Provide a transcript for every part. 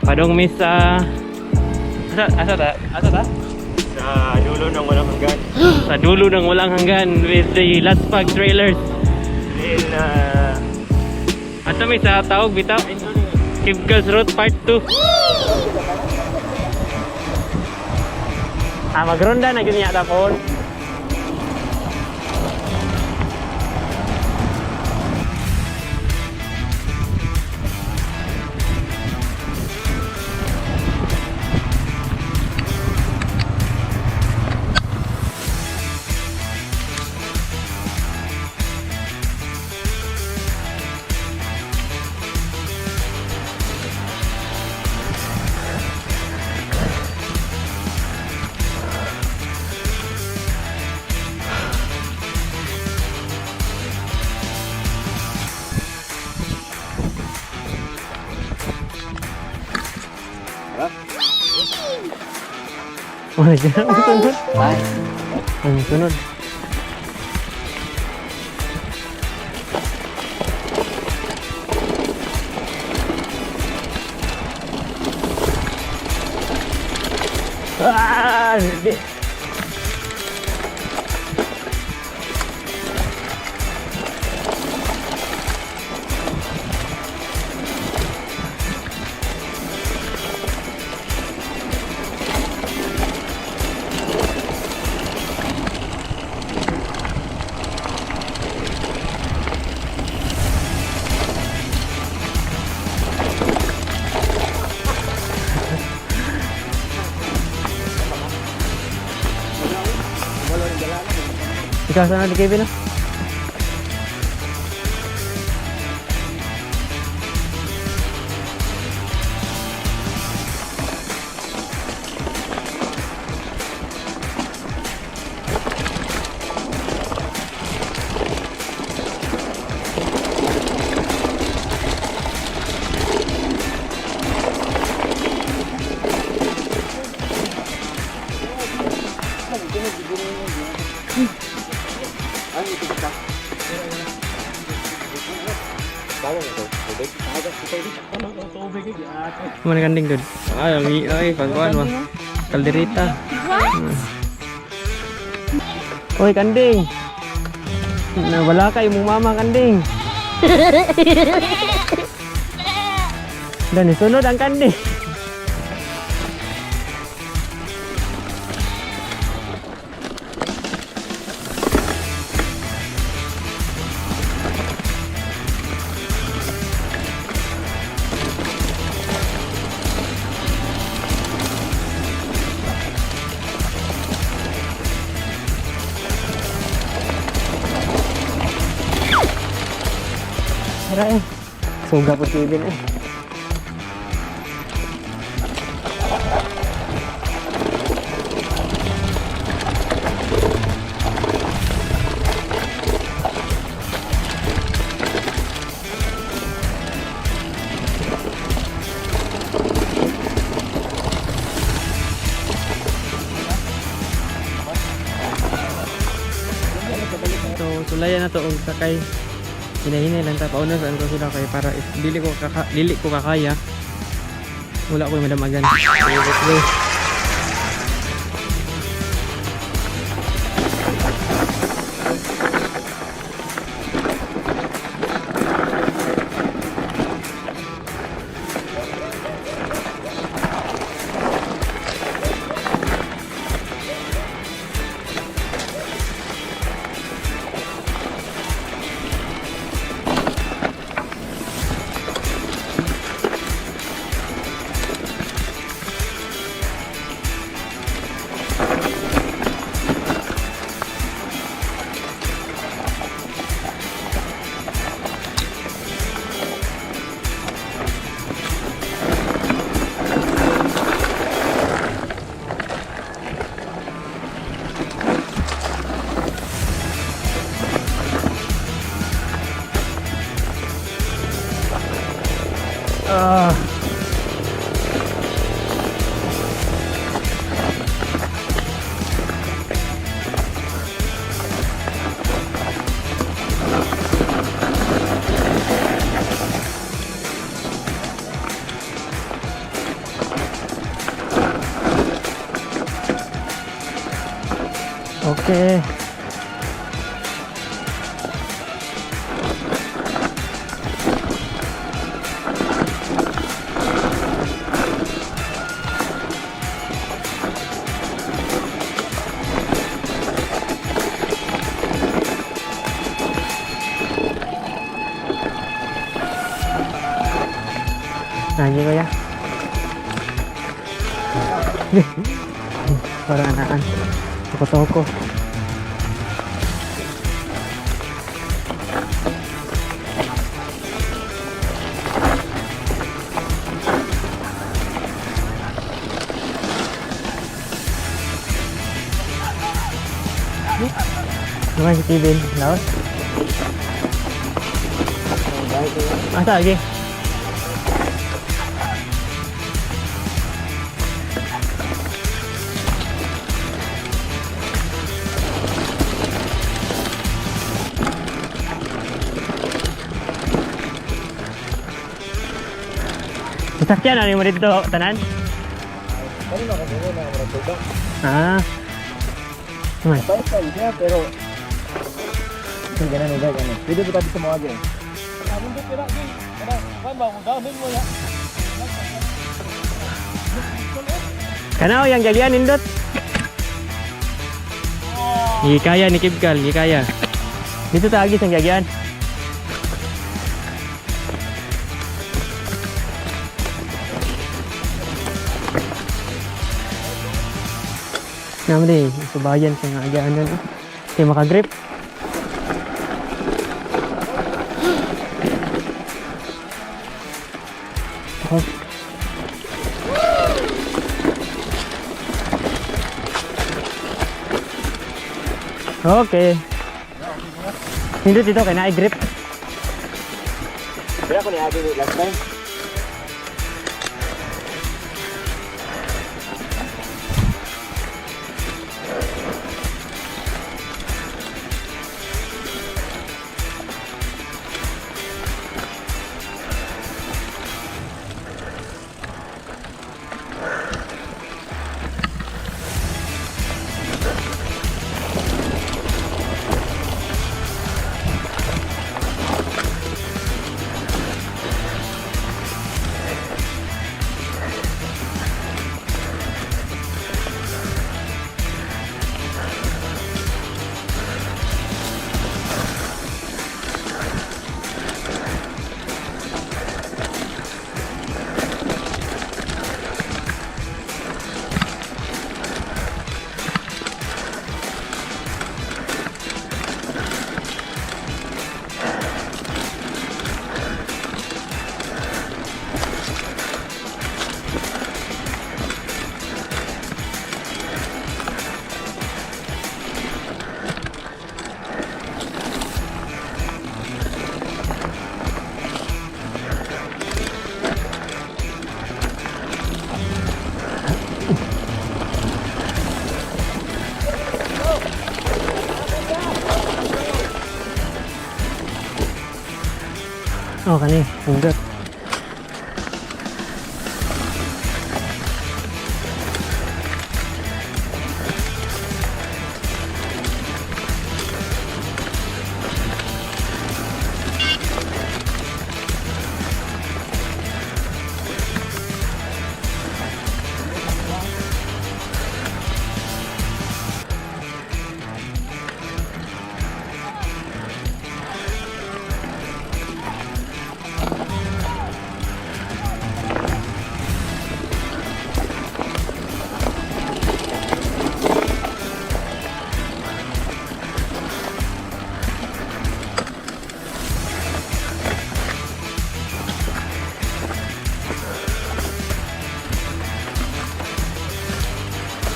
Padong miss sa asa asa ta? Asa ta? Sa dulo ng walang hanggan. Sa dulo ng walang hanggan with the Latspag trailers. Trail na. Asa may sa tawag bitaw? Kibkals Road Part 2. Ah, magronda na gyud niya tapon. Wala dyan. Ang sunod. Ang sunod. Ah, hindi. Ikaw sana ni Kevin ah. Mana kanding dun? Ay, ang ay, pagkuhan mo. Kalderita. What? Oy, kanding. Nawala ka imong mama kanding. Dan sunod ang kanding. Tara eh. Suga po Kevin eh. So, sulayan na to og sakay. Hinahinay lang ta, pauna saan ko sila kay para if dili ko kakaya, wala ko yung madamagan. So, let's go. Okay. Lagi, kuya. Para anaan. Toko-toko. Naman si Kevin, laos. Asa lagi? Sasakyan ano mo dito tanan? Ano na kasi na mga tuba? Ah. Naman. Bike kayo siya pero Sige, ganun uga, ganun. Pwede ba tayo sa mga ganun? Kanaw yang galian nindot. Gikaya ni Kibkal, gikaya. Dito ta agis ang gagyan. Naman di, subayan sa nga agyanan. Eh. Kay makagrip. Oh. Okay. Nindot dito kay naay grip. Kaya ko niagi last time. Oh, kani, nindot.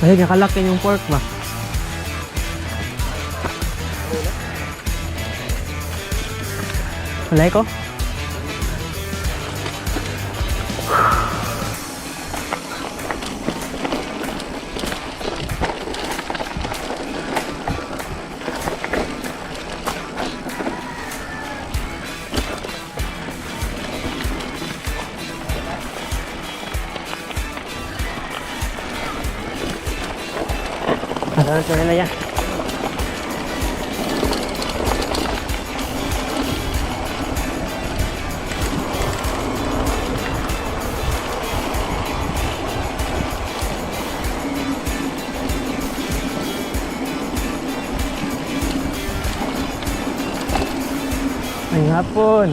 Ay, nakalak yung pork ba? Wala ko? Asan sa nila yan? Hapon.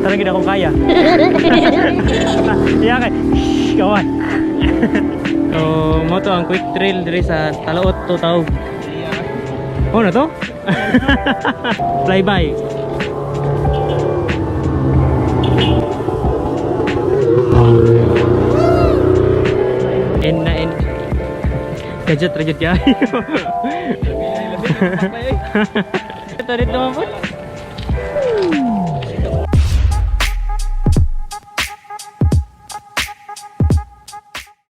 Ato gid akong kaya. Iya kay. Shh, kawan. So, mo to ang quick trail diri sa Talaot to Taog. Oh na to? Flyby. N na N. Gadget ra jud kaayo. Ito dito man po.